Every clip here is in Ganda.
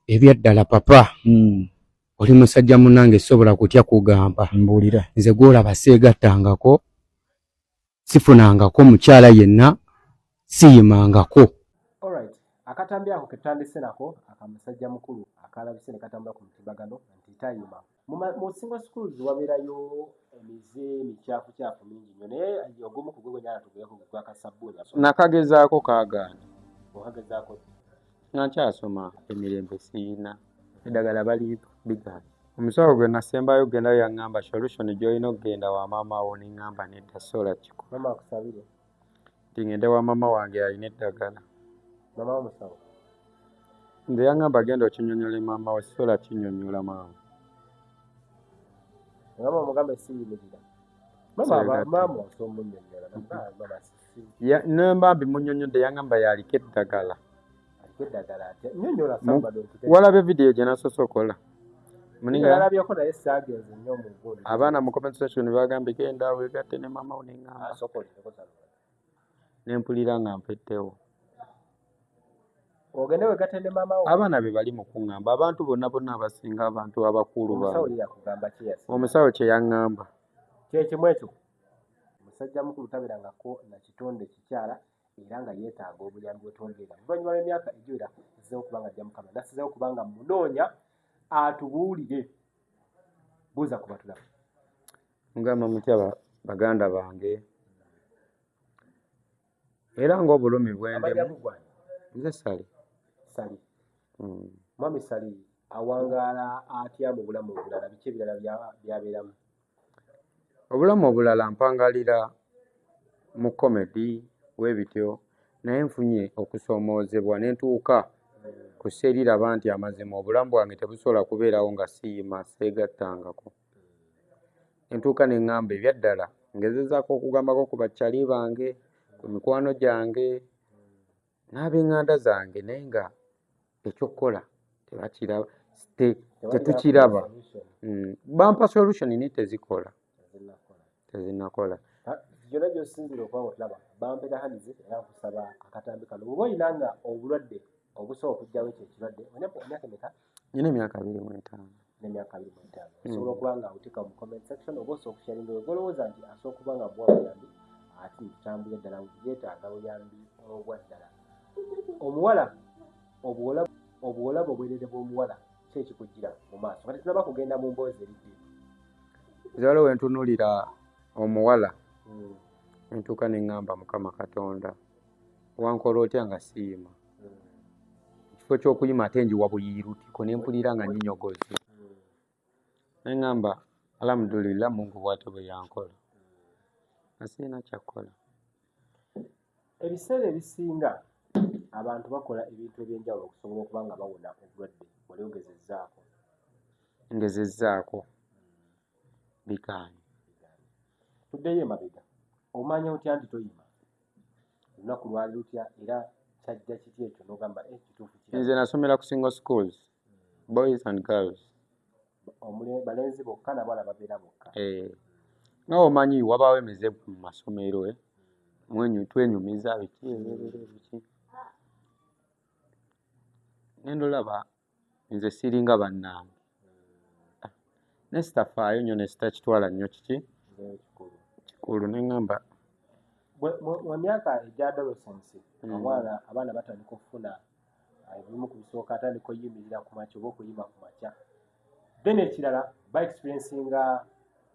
Ebyaddala papa, oli musajja munnange, sobola kutya kugamba. Mbuulira. Nze gwolaba seegattangako, sifunangako mukyala yenna, siyimangako. Alright, akatambi ako ketutandise nako akamusajja mukulu akalabise ne katambula ku mutimbagano nti tayima. Mu single schools wabeerayo emize emikyafukyafu mingi nnyo, naye ogumu ku gwe gwenyala tugereko gwe gwa kasabbuuni. Nakagezaako, kaagaana. Okagezaako? Nga nkyasoma, emirembe siina, eddagala balimpa, bigaana. Omusawo gwe nasembayo okugendayo yaŋŋamba, "Solution gy'olina okugenda wa maama wo." Neŋŋamba, "Nedda, sobola kikola." Mama akusabire? Nti ngende wa maama wange, alina eddagala. Mama wo musawo? Nze yaŋŋamba, "Genda okinyonyole maama wo." Sisobola kinyonyola maama. Mama omugambe siyimirira mama Seegatta. Maama osobola omunnyonnyola, mama Ne mbambi munnyonnyodde, yaŋŋamba yaliko eddagala. Aliko eddagala atya? Nnyonnyola somebody okitegeera. Walabye vidiyo gye nasoose okola? Muninga Nalabyeko naye saagenze nnyo mu gundi. Abaana mu comment section bagambye, "Genda weegatte ne maama wo." Neŋŋamba, Asooka olindeko, Salvador. Nempulira nga mpeddewo. Ogende wegatte ne maama wo? Abaana be bali mu kuŋŋamba, abantu bonna bonna abasinga, abantu abakulu Omusawo bange. ye yakugamba ki yasinga? Omusawo kye yaŋŋamba. Kyekimu ekyo, musajja mukulu tabeerangako na kitonde kikyala era nga yeetaaga obuyambi bwetwongerera. Oluvannyuma lw'emyaka egiwera nzizeewo okuba nga ajja Mukama nasizeewo okuba nga munoonya atubuulire. Buuza ku batulaba. Mugamba mutya baganda bange? Era ng'obulumi Amanya bwendemu. gugwani? Nze Sali. Sali. Mwami Sali awangaala atya mu bulamu obulala? Biki ebirala byabeeramu? Obulamu obulala mpangalira mu comedy bwebityo, naye nfunye okusoomoozebwa ne ntuuka ku sseeriraba nti amazima obulamu bwange tebusobola kubeerawo nga siyima, seegattangako. Entuuka ne ŋŋamba, ebyaddala ngezezaako okugambako ku bakyali bange, ku mikwano gyange n'ab'eŋŋanda zange, naye nga ekyokukola tebakiraba, tetukiraba. Bampa solution naye tezikola, tezinnakola. Gyonna gy'osinziira okuba nga otulaba, bampera Hanizi, era nkusaba akatambi kano bw'oba olina nga obulwadde obusobola okuggyawo ekyo ekirwadde. Olina emyaka emeka? Nina emyaka 25. N'emyaka 25, osobola okuba nga oteeka mu comment section oba osobola okusharinga oyo gw'olowooza nti asobola okuba nga buwa buyambi, ate netutambulira ddala. Yeetaaga buyambi obwa ddala. Omuwala obuwolaba obwerere bw'omuwala, ki ekikujjira mu maaso kati tunaba kugenda mu mboozi eri deep? Nze waliwo wentunuulira omuwala, entuuka ne ŋŋamba, "Mukama Katonda, wankola otya nga siima?" Ekifo ky'okuyima ate njiwa buyiirutiko, ne mpulira nga nnyinyogoze. Ne ŋŋamba, "Alhamdulillah, Mungu bw'atyo bwe yankola," nga sirina kyakkola. Ebiseera ebisinga abantu bakola ebintu ebyenjawulo okusobola okuba nga bawona obulwadde. Wali ogezezzaako? Ngezezzaako, bigaanye. Tuddeyo emabega, omanya otya nti toyima? Olunaku lwali lutya era kyajja kiti ekyo n'ogamba, "Eh, kituufu kira"? Nze nasomera ku single schools, boys and girls. Balenzi bokka nabawala babeera bokka? Eh, nga omanyi wabaawo emize mu masomero, eh? Twenyumiza biki ebyo biki, nendolaba nze siringa bannange. Ah, ne sitafaayo nnyo, ne sitakitwala nnyo kiki Ekikulu. Kikulu, neŋŋamba. Mu myaka egya adolescence, omwana, abaana batandika okufuna ebimu ku bisooka, atandika oyimirira ku makya oba okuyima ku makya. Then ekirala ba experiencinga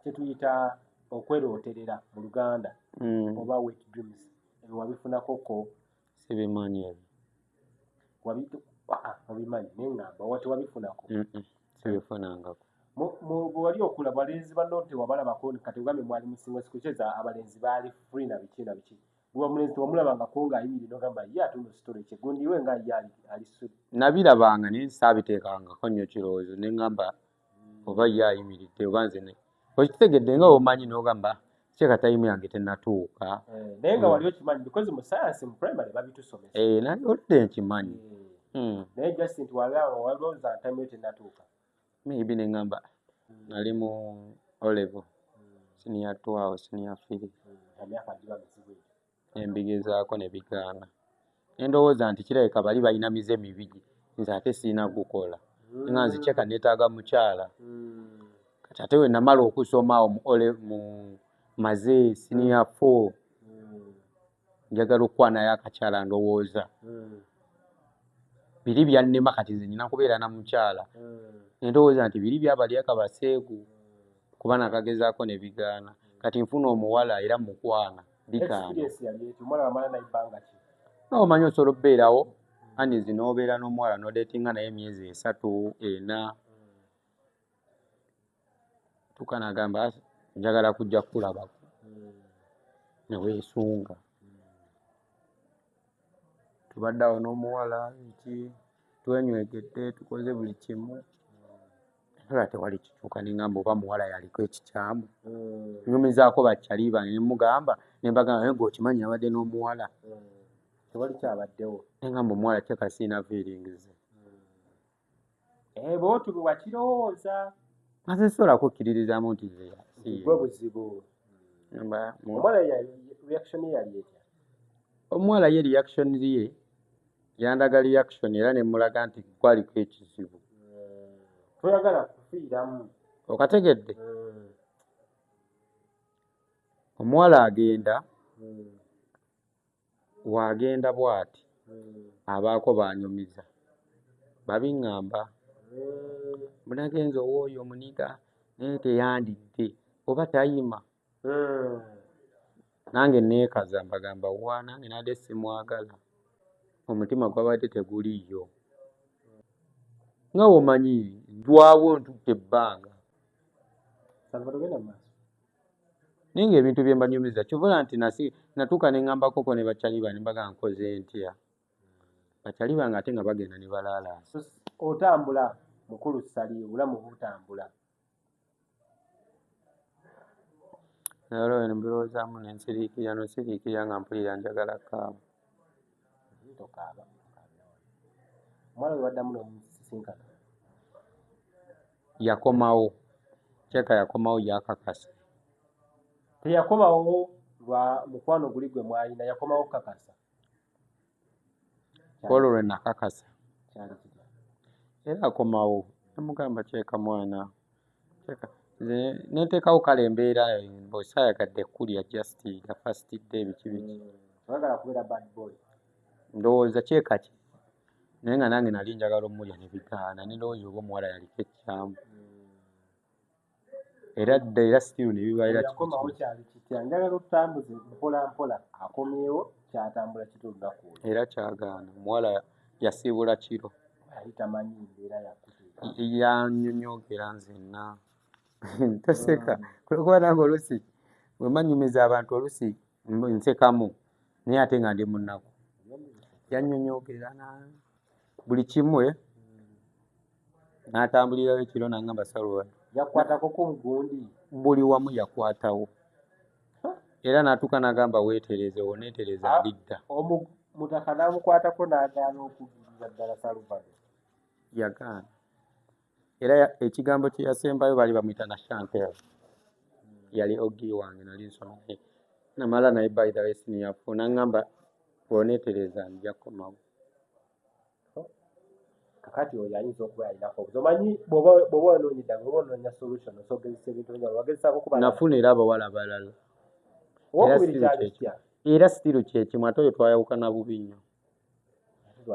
kyetuyita okwerooterera mu Luganda oba wet dreams. Ebyo wabifunako ko? Sibimanyi ebyo. Obimanyi, naye ngamba wa tewabifunako? Sibifunangako. Bwe wali okula, balenzi banno tewabalabako? Kati ogambe mwali musinga sikukyeza, abalenzi baali free na biki na biki. Bwe mulenzi tewamulabangako ng'ayimirira ogamba ye ate ono story kyegundiwe nga ye ali sweet? Nabirabanga naye saabiteekangako nnyo kirowoozo, ne ŋŋamba oba ye ayimiridde oba nze okitegedde nga omanyi n'ogamba kyeka time yange tennatuuka. Eh, naye nga wali okimanyi, because mu science mu primary babitusomesa. Eh, nali oludde nkimanyi. Naye just nti walaba walowooza time yo tennatuuka. Maybe ne ŋŋamba nali mu O level, senior two awo, senior three. Emyaka giba mizibu egyo. Embigezaako ne bigaana, ne ndowooza nti kirabika bali balina mize mibi. Nze ate sirina gukola. Nga nze kyeka neetaaga mukyala. Kati ate we namala okusoma awo mu maze senior 4, njagala okukwanayo akakyala ndowooza. Biri byannema kati nze nnina kubeera na mukyala. Ne ndowooza nti biri byabali akabaseegu kuba nakagezaako ne bigaana. Kati nfuna omuwala era mukwana bigaana. Experience yali eti omuwala wamala naye bbanga ki? Nga omanyi osobola okubeerawo anizi n'obeera n'omuwala n'odatinga naye emyezi 3, 4. Tuuka n'agamba njagala kujja kukulabako. Ne weesunga. Tubadde awo n'omuwala nti twenywegedde tukoze buli kimu. Olaba tewali kikyuka ne ŋŋamba oba muwala yaliko ekikyamu. Nyumizaako bakyali bange ne mugamba ne mbagamba naye ggwe okimanyi nabadde n'omuwala. Tewali kyabaddewo. Ne ŋŋamba omuwala kyeka sirina feelings. Eh, bw'otyo bwe wakirowooza. Nga sisobola kukkiririzaamu nti nze Nti gwe buzibu. Omuwala reaction ye yali etya? Omuwala ye reaction ye yandaga reaction era ne mmulaga nti gwaliko ekizibu. Toyagala kufiiramu. Okategedde? Omuwala agenda w'agenda bw'ati abaako b'anyumiza babiŋŋamba. Mbu nagenze ow'oyo omuniga naye teyandidde oba tayima. Nange neekaza mbagamba wa nange nabadde simwagala. Omutima gwabadde teguliiyo. Nga bw'omanyi ndwawo ntutte ebbanga. Salva togenda mu maaso. Naye ng'ebintu bye mbanyumiza ky'ova olaba nti natuuka ne ŋŋambakoko ne bakyali bange ne mbagamba nkoze ntya. Bakyali bange ate nga bagenda ne balaalaasa. Otambula mukulu Ssali, obulamu butambula. Naye olwo ne mbirowoozaamu ne nsiriikirira n'osiriikirira nga mpulira njagala kukaaba. Tokaaba. Omuwala we waddamu n'omusisinkana. Yakomawo. Kyeka yakomawo yakakasa. Teyakomawo lwa mukwano guli gwe mwalina, yakomawo kukakasa. Kw'olwo lwe nakakasa. Kyali kitya? Era akomawo namugamba kyeka mwana kyeka nze ne nteekawo kale embeera mbu saayagadde kulya just the first day biki biki. Toyagala kubeera bad boy. Ndowooza kyeka ki naye nga nange nali njagala omulya ne bigaana ne ndowooza oba omuwala yaliko ekikyamu. Era dda era still ne bibeera Yakomawo kyali kitya? Njagala otutambuze mpola mpola akomyewo kyatambula kitya olunaku olwo? Era kyagaana omuwala yasiibula kiro. Yali tamanyi mbeera yakutuuka. Yannyonyoogera nzenna. Toseka kuba nange oluusi bwe mba nnyumiza abantu oluusi nsekamu naye ate nga ndi mu nnaku. Yannyonyoogera buli kimu n'atambulirayo ekiro n'aŋŋamba Salwa. Yakukwatako ku gundi? Buli wamu yakwatawo. Era n'atuuka n'agamba weetereze oneetereza ndidda. Omutaka n'amukwatako n'agaana okuggirira ddala Salvador. Yagaana. Era ekigambo kye yasembayo baali bamuyita na Chantel. Yali OG wange nali nsoma naye. Namala naye by the way senior four n'aŋŋamba bw'oneetereza nja kukomawo. Kakati oyo ayinza okuba yalinako obuzibu. Omanyi bw'oba onoonya eddagala oba onoonya solution osobola okugezesa ebintu ebyenjawulo. Wagezesaako kuba Nafuna era abawala abalala. Owokubiri kyali kitya? Era still kye kimu ate oyo twayawukana bubi nnyo.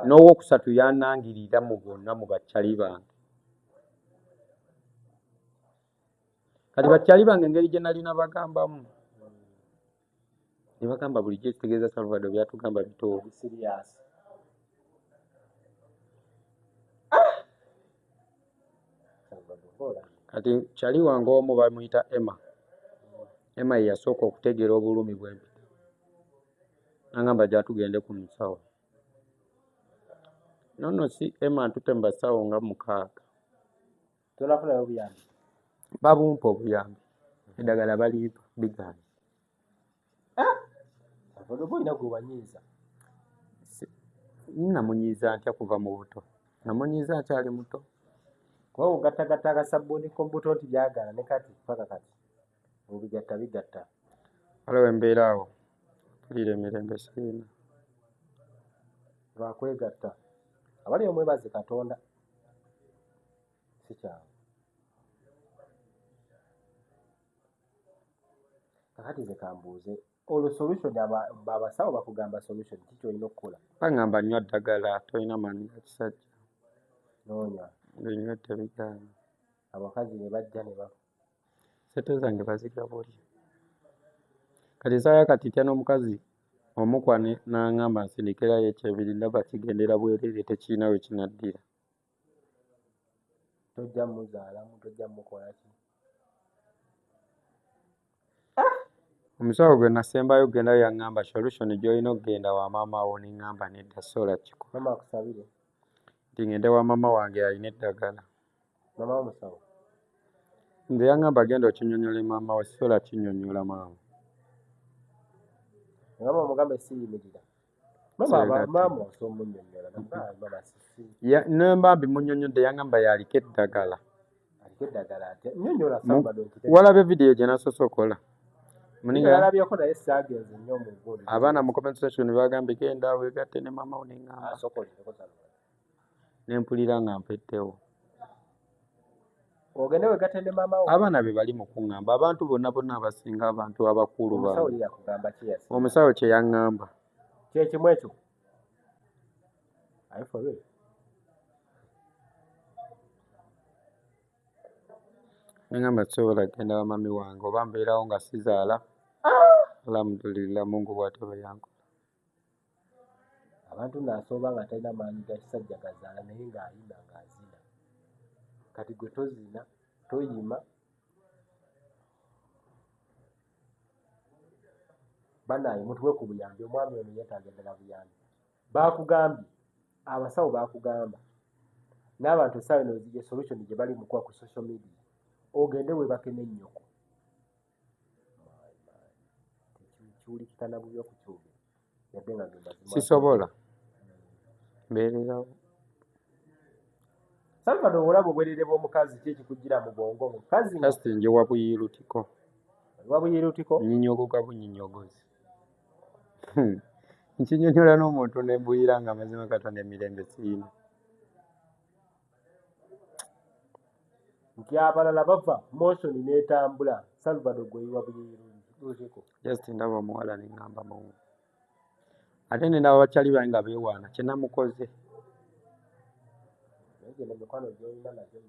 N'owookusatu yannangirira mu bonna mu bakyali bange. Kati bakyali bange engeri gye nalina bagambamu. Ne bagamba bulijjo ekitegeeza Salvador by'atugamba bituufu. Serious. Kati kyali wange omu bamuyita Emma. Emma ye yasooka okutegeera obulumi bwe mpita. N'angamba jja tugende ku musawo. No nno si Emma ntutte mu basawo nga 6. Tonnafunayo buyambi? Babumpa obuyambi. Eddagala balimpa bigaana. Salvador oba olina gwe wanyiiza? Namunyiiza ntya kuva mu buto? Namunyiiza akyali muto. Kuba bw'ogattagatta akasabbuuni k'obuto nti byagaana ne kati paka kati obigatta bigatta. Waliwo embeera awo mpulira emirembe sirina. Lwa kwegatta. Abali omwebaze Katonda, si kyangu. Kakati ze kambuuze, olwo solution, abasawo bakugamba solution ki kyolina okukola? Baŋŋamba nywa ddagala, tolina maanyi ga kisajja. Noonya. Binywa tebigaana. Abakazi ne bajja ne ba Sente zange bazigabulya. Kati saaya kati tya n'omukazi omukwa n'aŋŋamba nsindikirayo ekyebiri, ndaba kigendera bwereere, tekirina we kinaddira. Tojja muzaalamu, tojja mukola ki? Omusawo gwe nasembayo okugenda yaŋŋamba solution gy'olina okugenda wa maama wo, ne ŋŋamba nedda, sobola kukikola. Maama akusabire? Nti ngende wa maama wange alina eddagala. Maama wo musawo? Nze yaŋŋamba genda okinnyonnyole maama wo, sisobola kinnyonnyola maama. Maama omugambe siyimirira. Maama osobola omunnyonnyola, maama sisi. Ne mba mbimunnyonnyodde, yaŋŋamba y'aliko eddagala. Aliko eddagala atya? Nnyonnyola Salvador nkitegeere. Walabye vidiyo gye nasoose okola? Nalabyeko naye saagenze nnyo mu gundi. Abaana mu comment section bagambye genda weegatte ne maama wo, ne ŋŋamba. Sooka olindeko Salvador. Ne mpulira nga mpeddewo. Ogende weegatte ne maama wo? Abaana be bali mu kuŋŋamba, abantu bonna bonna abasinga abantu abakulu Omusawo ye yakugamba ki yasinga? Omusawo kye yaŋŋamba. Kye kimu ekyo? Are you for real? Ne ŋŋamba sisobola kugenda wa mami wange oba mbeerawo nga sizaala. Alhamdulillah, Mungu bw'atyo bwe yankola. Abantu naasoba nga talina maanyi ga kisajja gazaala naye ng'ayima ng'azina. Kati gwe tozina, toyima. Bannange mutuwe ku buyambi, omwami ono yeetaaga ddala buyambi. Baakugambye, abasawo baakugamba, n'abantu essaawa eno ye solution gye bali mu kuwa ku social media, ogende weebake ne nnyoko. Kiwulikika na bubi okukyogera yadde nga ge mazima. Sisobola. Mbeererawo. Salvador, olaba obwerere bw'omukazi ki ekikujjira mu bwongo? Mukazi nga Just njiwa buyirutiko. Wabuyirutiko? Nnyinyogoga bunyinyogozi. Nkinyonnyola n'omuntu ne mbuyira nga amazima Katonda emirembe siyina. Nti abalala bava motion n'etambula, Salvador gwe yiwa buyirutiko. Just ndaba omuwala ne ŋŋamba Mungu. Ate ne ndaba bakyali bange nga beewaana kye namukoze. Naye gye emikwano gy'olina nagyo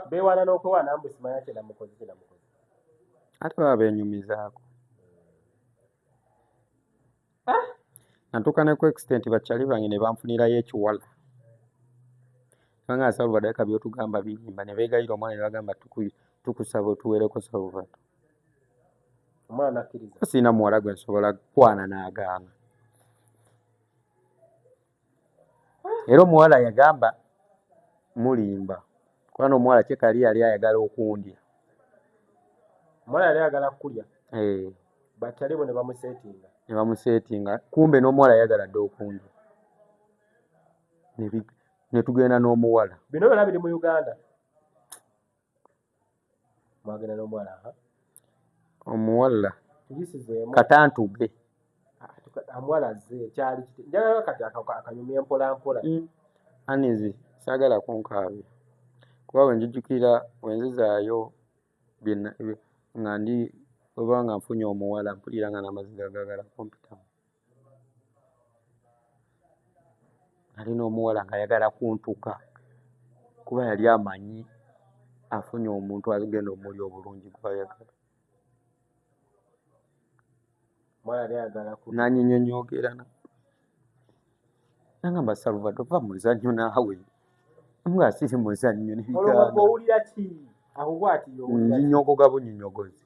beewaana n'okwewaana mbu simanya kye namukoze, kye namukoze. Ate baba beenyumizaako. Natuuka ne ku extent bakyali bange ne banfunirayo ekiwala. Kubanga Salvador ka by'otugamba birimba, ne beegayirira omwana ne bagamba tukusaba otuweereko Salvador. Omwana n'akkiriza. Sirina muwala gwe nsobola kukwana n'agaana. Era omuwala yagamba mulimba. Kubanga omuwala kye kali yali ayagala okundya. Omuwala yali ayagala kukulya? Eh. Bakyali bo ne bamuseetinga. Ne bamuseetinga. Kumbe n'omuwala yayagala dda okundya. Ne tugenda n'omuwala. Bino byonna biri mu Uganda. Mwagenda n'omuwala, ha? Omuwala. Tuyisizeemu. Katantuge. Omuwala azze kyali kiti. Njagala kati akanyumye mpola mpola. Anizi, saagala kunkaabya. Kuba bwe njijjukira bwe nzizaayo nga ndi oba nga nfunye omuwala mpulira nga n'amaziga gaagala kumpitamu. Nalina omuwala ng'ayagala kuntuka kuba yali amanyi afunye omuntu agenda omulya obulungi gw'ayagala. Omuwala yali ayagala ku N'anyinyonyoogera n'angamba Salvador va muzannyo naawe. Nga siri muzannyo ne Olwo bigaana. owulira ki? Akukwatira owulira ki? Nnyinyogoga bunyinyogozi.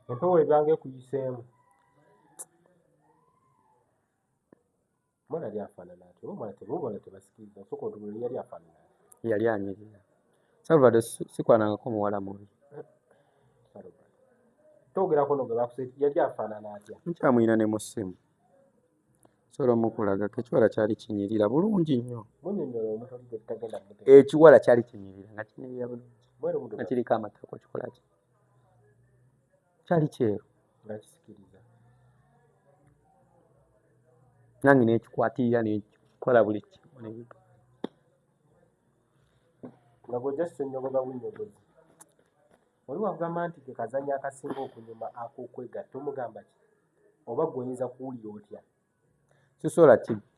Empewo ebanga ekuyiseemu. Omwana yali afaanana atya? Oba omwana oba tebasikiriza, osooka otunuulire yali afaanana atya? Yali anyirira. Salvador sikwanangako muwala mubi. Salvador. Twogerako no gwe bakuseeti, yali afaanana atya? Nkyamuyina ne mu ssimu. Nsobola omukulagako, ekiwala kyali kinyirira bulungi nnyo. Munnyonnyola omuntu oli gwe tutagenda kumutegeera. Ekiwala kyali kinyirira nga kinyirira bulungi. Mweru muddugavu. Nga kiriko amatako kikola ki? Kyali kyeru. Nga kisikiriza. Nange ne nkikwatirira ne Kola buli kimu ne Nga gwe just onnyogoga bunnyogozi. Oli wakugamba nti ke kazannyo akasinga okunyuma ak'okwegatta omugamba ki? Oba ggwe oyinza kuwulira otya? Sisobola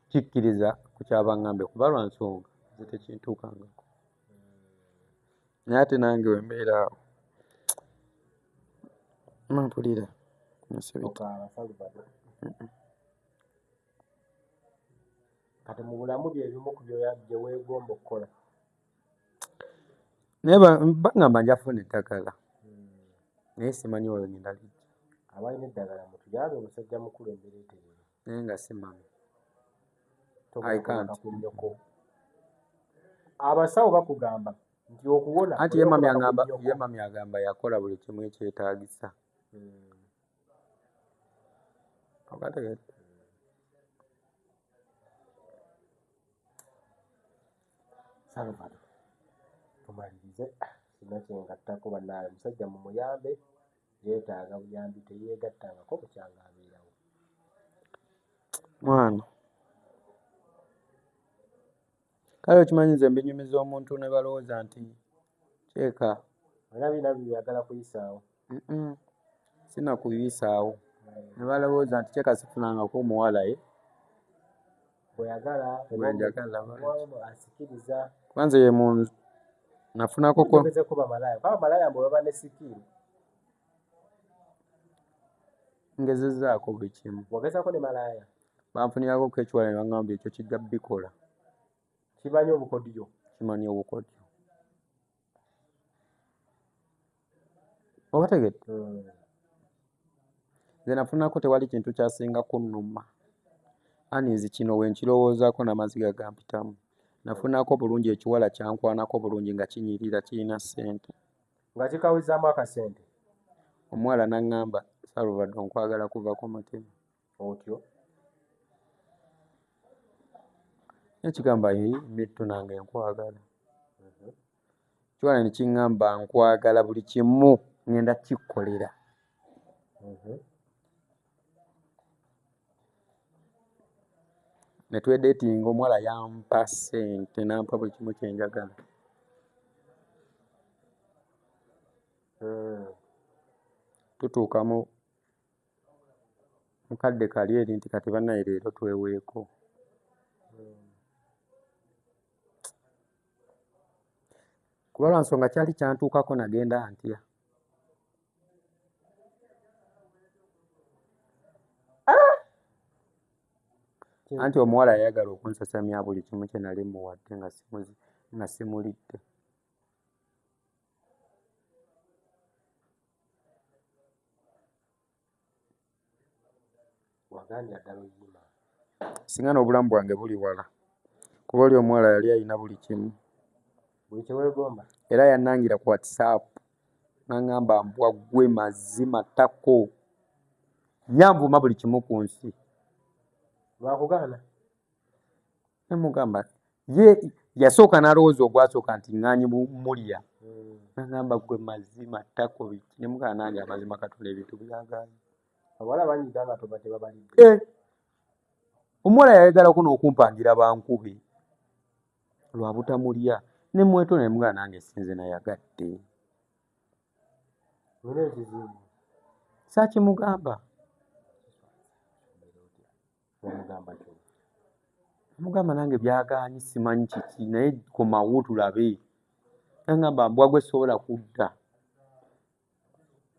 kikkiriza ku kyabaŋŋambye kuba lwa nsonga nze tekintuukangako. Naye ate nange we mbeera awo mpulira Okaaba Salvador. Kati mu bulamu bye bimu ku bye weegomba okukola. Naye baŋŋamba nja kufuna eddagala naye simanyi wa we ŋŋenda lijja. Abalina eddagala mutuyambe musajja mukulu embeera etereere. Naye nga simanyi. I can't. Ku nnyoko. Abasawo bakugamba nti okuwona Anti ye mami agamba ye mami agamba yakola buli kimu ekyetaagisa. Okategedde? Salvador tumalirize sina kyengattako bannange musajja mumuyambe yeetaaga buyambi teyeegattangako bukyanga abeerawo. Mwana kale okimanyi nze mbinyumiza omuntu ne balowooza nti kyeka. Olina birina byeyagala kuyisaawo. Sina kuyisaawo ne balowooza nti kyeka sifunangako omuwala ye bweyagala bwenjagala asikiriza. Kuba nze ye muntu nafunako ko Tugezeko bamalaaya kuba bamalaaya mbu baba ne sikiiru. Ngezezzaako buli kimu. Wagezaako ne malaaya? Banfunirako ko ekiwala ne baŋŋamba ekyo kijja bikola. Kimanyi obukodyo. Kimanyi obukodyo. Obategedde? Nze nafunako tewali kintu kyasinga kunnuma. Anizi kino we nkirowoozaako n'amaziga gampitamu. Nafunako bulungi ekiwala kyankwanako bulungi nga kinyirira kirina ssente. Nga kikawezaamu akasente. Omuwala n'aŋŋamba Salvador nkwagala kuva ku mutima. Otyo. Nekigamba yee mitto nange nkwagala. Ekiwala ne kiŋŋamba nkwagala buli kimu ŋŋenda kukikukolera. Ne twedeetinga omuwala yampa ssente n'ampa buli kimu kye njagala. Tutuuka mu kadde kali eri nti kati bannaye leero tweweeko. Kuba lwa nsonga kyali kyantuukako nagenda ntya. Anti omuwala yayagala okunsasamya buli kimu kye nali muwadde nga simulidde. Wagaanira ddala oyima. Singa n'obulamu bwange buli wala kuba oli omuwala yali alina buli kimu. Buli kye weegomba. Era yannangira ku WhatsApp n'aŋŋamba mbwa ggwe mazima ttako. Yanvuma buli kimu ku nsi. Lwakugaana? Ne mugamba ye yasooka n'alowooza ogwasooka nti ŋŋaanyi mulya. N'aŋŋamba ggwe mazima ttako biki ne mugamba nange amazima Katonda ebintu byagaanyi. Abawala banyiiga nga toba tebabalidde. Omuwala yayagalako n'okumpangira bankube lwa butamulya ne mwetonda ne mugamba nange si nze nayagadde. Olina ekizibu. Saakimugamba. Wamugamba ki? Mugamba nange byagaanyi simanyi kiki naye komawo tulabe. N'aŋŋamba mbwa gwe sobola kudda.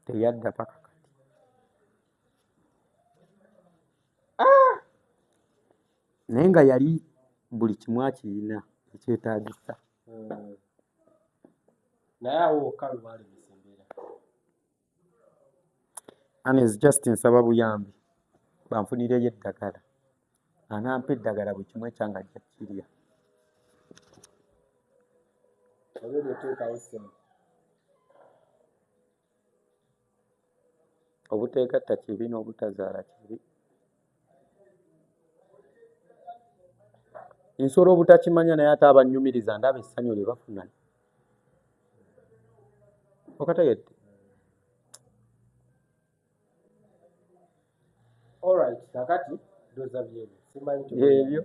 Teyadda paka kati. Naye nga yali buli kimu akirina ekyetaagisa. Naye awo wokka we waalemesa embeera. Anes just nsaba buyambi banfunireyo eddagala. Anampa eddagala buli kimu ekyange ajja kirya. Obeera oteekawo ssente. Obuteegatta kibi n'obutazaala kibi. Nsobola obutakimanya naye ate abannyumiriza ndaba essanyu lye bafuna. Okategedde? Alright, kaakati ndowooza byebyo. Simanyi Byebyo.